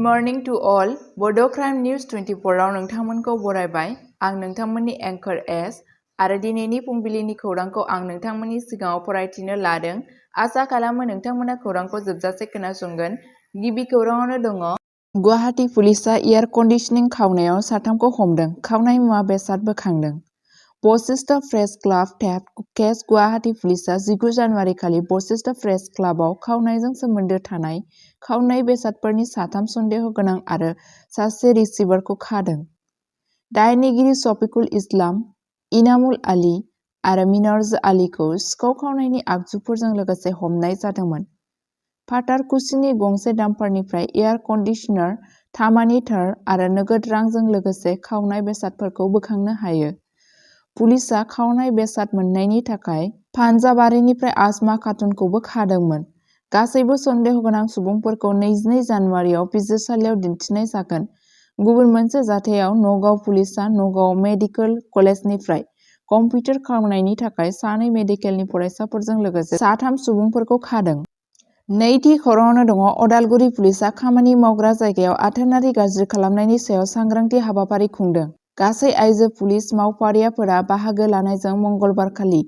morning to all. Bodo News 24 आव नोंथांमोनखौ बरायबाय। आं नोंथांमोननि एंकर एस आरो दिनैनि फुंबिलिनि खौरांखौ आं नोंथांमोननि सिगाङाव फरायथिनो लादों। आसा खालामो नोंथांमोना खौरांखौ जोबजासे खोनासंगोन। गिबि खौराङावनो दङ। गुवाहाटी पुलिसआ एयार कन्डिशनिं खावनायाव साथामखौ हमदों। खावनाय मुवा बेसाद बोखांदों। Basistha press club theft case Guwahati पुलिसआ 19 जानुवारि खालि बशिष्ठ प्रेस क्लाबआव खावनायजों सोमोन्दो थानाय खावनाय बेसादफोरनि साथाम सन्देह गोनां आरो सासे रिसीभारखौ खादों। दायनिगिरि शफिकुल इस्लाम, इनामुल आली आरो मिनार्ज आलीखौ सिखाव खावनायनि आगजुफोरजों लोगोसे हमनाय जादोंमोन। फाथारकुसिनि गंसे डाम्पारनिफ्राय एयार कन्डिशनार, तामानि तार आरो नोगोद रांजों लोगोसे खावनाय बेसादफोरखौ बोखांनो हायो। पुलिसआ खावनाय बेसाद मोननायनि थाखाय पान्जाबारिनिफ्राय आजमा खातुनखौबो खादोंमोन। गासैबो सन्देह गोनां सुबुंफोरखौ 22 जानुवारियाव बिजिरसालियाव दिन्थिनाय जागोन। गुबुन मोनसे जाथायाव नगाव पुलिसआ नगाव मेडिकेल कलेजनिफ्राय कम्पिउटार खावनायनि थाखाय 2 मेडिकेलनि फरायसाफोरजों लोगोसे 3 सुबुंफोरखौ खादों। नैथि खौराङावनो दङ। अदालगुरि पुलिसआ खामानि मावग्रा जायगायाव आथोनारि गाज्रि खालामनायनि सायाव सांग्रांथि हाबाफारि खुंदों। गासै आइजो पुलिस मावफारियाफोरा बाहागो लानायजों मंगलबारखालि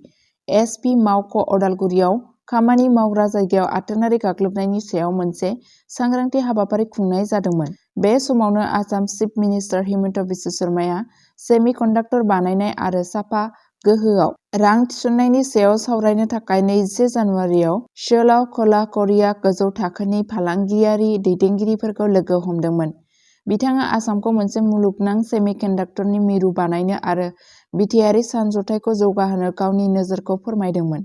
एसपि मावख' अदालगुरियाव खामानि मावग्रा जायगायाव आथोनारि गाग्लोबनायनि सायाव मोनसे सांग्रांथि हाबाफारि खुंनाय जादोंमोन। बे समावनो आसाम चिफ मिनिस्टार हिमन्त बिश्व शर्माया सेमि कन्डाक्टर बानायनाय आरो साफा गोहोआव रां थिसननायनि सायाव सावरायनो थाखाय 21 जानुवारियाव सियोलआव खोला करिया गोजौ थाखोनि फालांगियारि दैदेनगिरिफोरखौ लोगो हमदोंमोन। बिथाङा आसामखौ मोनसे मुलुगनां सेमिकन्डाक्टरनि मिरु बानायनो आरो बिथायारि सानज'थाइखौ जौगाहोनो गावनि नोजोरखौ फोरमायदोंमोन।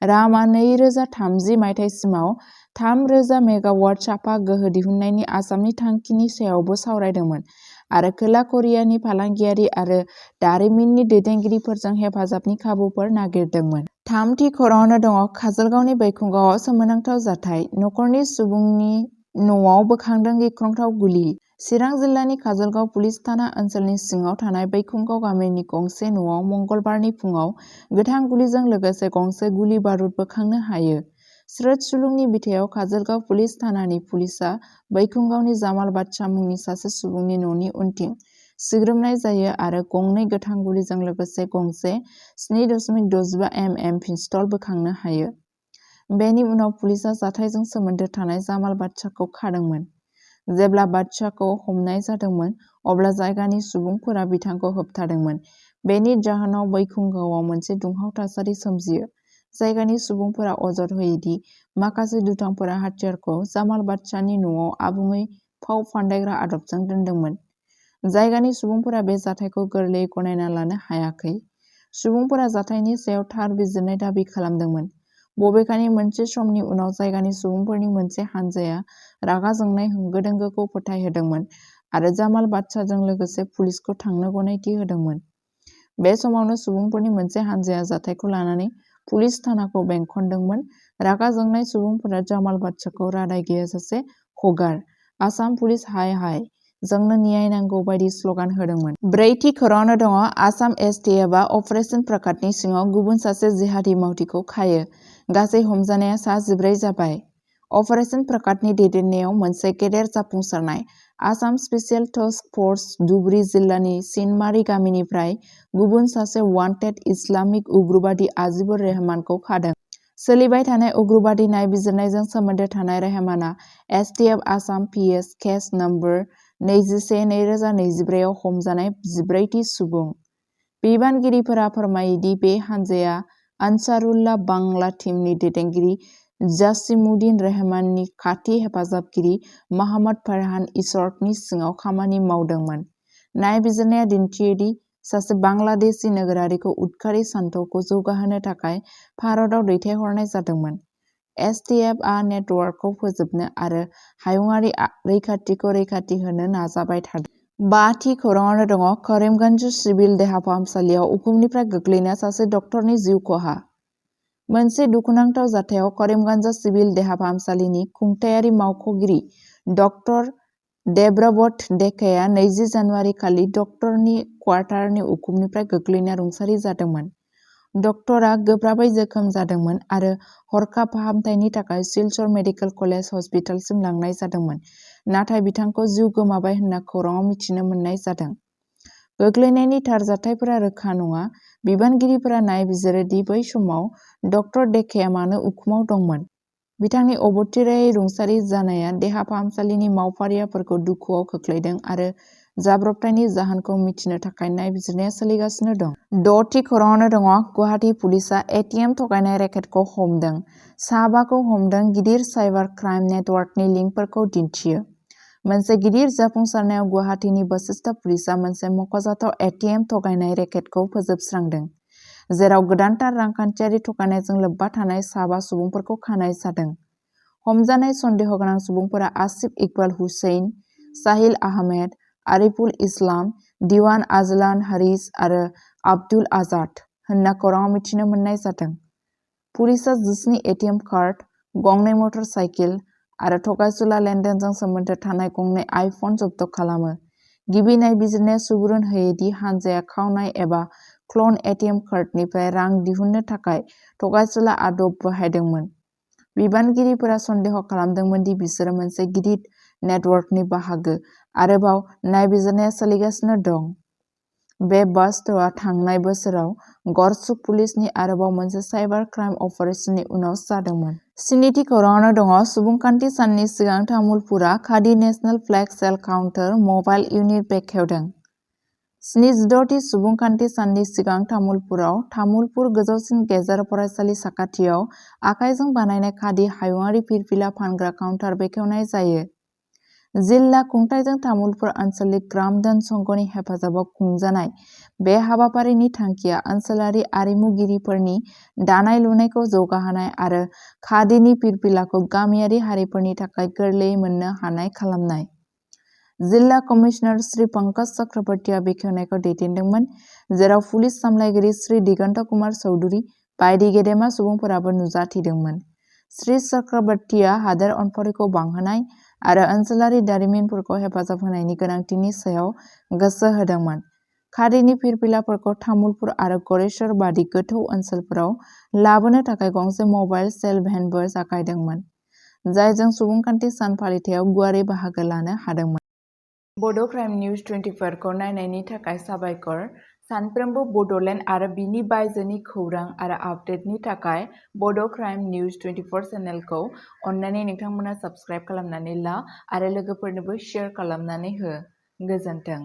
रामा 2030 मायथाइसिमाव 3000 मेगावाट साफा गोहो दिहुननायनि आसामनि थांखिनि सायावबो सावरायदोंमोन आरो खोला करियानि फालांगियारि आरो दारिमिननि दैदेनगिरिफोरजों हेफाजाबनि खाबुफोर नागिरदोंमोन। थामथि खौराङावनो दङ। काजलगावनि बैकुंगावआव सोमोनांथाव जाथाय। नखरनि सुबुंनि न'आव बोखांदों गिख्रंथाव गुलि। चिरां जिल्लानि काजलगाव पुलिस थाना ओनसोलनि सिङाव थानाय बैकुंगाव गामिनि गंसे न'आव मंगलबारनि फुङाव गोथां गुलिजों लोगोसे गंसे गुलि बारुद बोखांनो हायो। स्रोद सुलुंनि बिथायाव काजलगाव पुलिस थानानि पुलिसआ बैकुंगावनि जामाल बादशाह मुंनि सासे सुबुंनि न'नि उनथिं सिग्रोमनाय जायो आरो गंनै गोथां गुलिजों लोगोसे गंसे 7.65 mm पिस्तल बोखांनो हायो। बेनि उनाव पुलिसआ जाथायजों सोमोन्दो थानाय जामाल बादशाहखौ खादोंमोन। जेब्ला बादशाहखौ हमनाय जादोंमोन अब्ला जायगानि सुबुंफोरा बिथांखौ होबथादोंमोन। बेनि जाहोनाव बैकुंगावआव मोनसे दुंहाव थासारि सोमजियो। जायगानि सुबुंफोरा अजद होयो दि माखासे दुथांफोरा हाथियारखौ जामाल बादशाहनि न'आव आबुङै फाव फान्दायग्रा आदबजों दोनदोंमोन। जायगानि सुबुंफोरा बे जाथायखौ गोरलैयै गनायना लानो हायाखै। सुबुंफोरा जाथायनि सायाव थार बिजिरनाय दाबि खालामदोंमोन। बबेखानि मोनसे समनि उनाव जायगानि सुबुंफोरनि मोनसे हानजाया रागा जोंनाय होंगो दोंगोखौ फोथायहोदोंमोन आरो जामाल बादशाहजों लोगोसे पुलिसखौ थांनो गनायथि होदोंमोन। बे समावनो सुबुंफोरनि मोनसे हानजाया जाथायखौ लानानै पुलिस थानाखौ बेंखनदोंमोन। रागा जोंनाय सुबुंफोरा जामाल बादशाहखौ रादाय गैयाजासे हगार, आसाम पुलिस हाय हाय, जोंनो न्याय नांगौ बायदि स्लगान होदोंमोन। ब्रैथि खौराङावनो दङ। आसाम एसटिएफआ अपारेशन प्रकाटनि सिङाव गुबुन सासे जिहादी मावथिखौ खायो। गासै हमजानाया सा 14 जाबाय। अपारेशन प्रकाटनि दैदेननायाव मोनसे गेदेर जाफुंसारनाय। आसाम स्पेसियेल टास्क फर्स धुबुरी जिल्लानि सिनमारी गामिनिफ्राय गुबुन सासे वान्टेड इस्लामिक उग्रबादि आजिबुर रेहमानखौ खादों। सोलिबाय थानाय उग्रबादि नायबिजिरनायजों सोमोन्दो थानाय रेहमाना STF Assam PS case number 21/2024 आव हमजानाय 14थि सुबुं। बिबानगिरिफोरा फोरमायो दि बे हानजाया आनसारुल्लाह बांला टीमनि दैदेनगिरि जासिमुद्दिन रेहमाननि खाथि हेफाजाबगिरि मोहाम्मद फरहान इशरकनि सिङाव खामानि मावदोंमोन। नायबिजिरनाया दिन्थियो दि सासे बांलादेशी नोगोरारिखौ उदखारि सानथौखौ जौगाहोनो थाखाय भारतआव दैथायहरनाय जादोंमोन। एसटिएफआ नेटवर्कखौ फोजोबनो आरो हायुंआरि रैखाथिखौ रैखाथि होनो नाजाबाय थादों। 5थि खौराङावनो दङ। करीमगंज सिभिल देहा फाहामसालियाव उखुमनिफ्राय गोग्लैना सासे डक्टरनि जिउ खहा। मोनसे दुखुनांथाव जाथायाव करीमगंज सिभिल देहा फाहामसालिनि खुंथायारि मावख'गिरि डक्टर देब्रबत डेकाया 20 जानुवारि खालि डक्टरनि क्वार्टारनि उखुमनिफ्राय गोग्लैना रुंसारि जादोंमोन। डक्टरा गोब्राबै जोखोम जादोंमोन आरो हरखाब फाहामथायनि थाखाय सिलचर मेडिकेल कलेज हस्पिटालसिम लांनाय जादोंमोन, नाथाय बिथांखौ जिउ गोमाबाय होनना खौराङाव मिथिनो मोननाय जादों। गोग्लैनायनि थार जाथायफोरा रोखा नङा। बिबानगिरिफोरा नायबिजिरो दि बै समाव डक्टर डेकेआ मानो उखुमाव दंमोन। बिथांनि अबथिरायै रुंसारि जानाया देहा फाहामसालिनि मावफारियाफोरखौ दुखुआव खोख्लैदों आरो जाब्रबथायनि जाहोनखौ मिथिनो थाखाय नायबिजिरनाया सोलिगासिनो दं। थि खौराङावनो दङ। गुवाहाटी पुलिसआ एटिएम थगायनाय रेकेटखौ हमदों। साबाखौ हमदों। गिदिर साइबार क्राइम नेटवर्कनि लिंकफोरखौ दिन्थियो। मोनसे गिदिर जाफुंसारनायाव गुवाहाटीनि बशिष्ठ पुलिसआ मोनसे मख'जाथाव एटिएम थगायनाय रेकेटखौ फोजोबस्रांदों, जेराव गोदानथार रांखान्थियारि थगायनायजों लोब्बा थानाय साबा सुबुंफोरखौ खानाय जादों। हमजानाय सन्देहगोनां सुबुंफोरा आसिफ इकबाल हुसैन, साहिल आहमेद, आरिफुल इस्लाम, दिवान आजलान हारिस आरो आब्दुल आजाद होनना खौराङाव मिथिनो मोननाय जादों। पुलिसआ 17 एटिएम कार्ड, 2 मटर साइकेल आरो थगायसुला लेनदेनजों सोमोन्दो थानाय 2 आइफन जब्द खालामो। गिबि नायबिजिरनाया सुबुरुन होयो दि हानजाया खावनाय एबा क्ल'न एटिएम कार्डनिफ्राय रां दिहुननो थाखाय थगायसुला आदब बाहायदोंमोन। बिबानगिरिफोरा सन्देह खालामदोंमोन दि बिसोरो मोनसे गिदिर नेटवर्कनि बाहागो। आरोबाव नायबिजिरनाया सोलिगासिनो दं। बे बास्टआ थांनाय बोसोराव गरसुक पुलिसनि आरोबाव मोनसे साइबार क्राइम अपारेशननि उनाव जादोंमोन। 7थि खौराङावनो दङ। सुबुंखान्थि साननि सिगां तामुलपुरा खादि नेशनेल फ्लेग सेल काउन्टार मबाइल इउनिट बेखेवदों। 76थि सुबुंखान्थि साननि सिगां तामुलपुराव तामुलपुर गोजौसिन गेजेर फरायसालि साखाथियाव आखाइजों बानायनाय खादि हायुङारि फिरफिला फानग्रा काउन्टार बेखेवनाय जायो। जिल्ला खुंथायजों तामुलपुर आन्सलिक ग्राम धोन संघनि हेफाजाबाव खुंजानाय बे हाबाफारिनि थांखिया ओनसोलारि आरिमुगिरिफोरनि दानाय लुनायखौ जौगाहोनाय आरो खादिनि फिरफिलाखौ गामियारि हारिफोरनि थाखाय गोरलैयै मोननो हानाय खालामनाय। जिल्ला कमिशनार श्री पंकज चक्रवर्तीया बेखेवनायखौ दैदेनदोंमोन, जेराव पुलिस सामलायगिरि श्री दिगन्त कुमार चौधुरी बायदि गेदेमा सुबुंफोराबो नुजाथिदोंमोन। श्री चक्रवर्तीया हादोर अनफावरिखौ बांहोनाय आरो ओनसोलारि दारिमिनफोरखौ हेफाजाब होनायनि गोनांथिनि सायाव गोसो होदोंमोन। खादिनि फिरफिलाफोरखौ तामुलपुर आरो गरेस्वर बादि गोथौ ओनसोलफोराव लाबोनो थाखाय गंसे मबाइल सेल भेनबो जागायदोंमोन, जायजों सुबुंखान्थि सान फालिथायाव गुवारै बाहागो लानो हादोंमोन। बड' क्राइम निउज 24 खौ नायनायनि थाखाय साबायखर। सानफ्रोमबो बड'लेण्ड आरो बिनि बायजोनि खौरां आरो आपडेटनि थाखाय बड' क्राइम निउज 24 चेनेलखौ अन्नानै नोंथांमोना साबस्क्राइब खालामनानै ला आरो लोगोफोरनोबो शेयार खालामनानै हो। गोजोन्थों।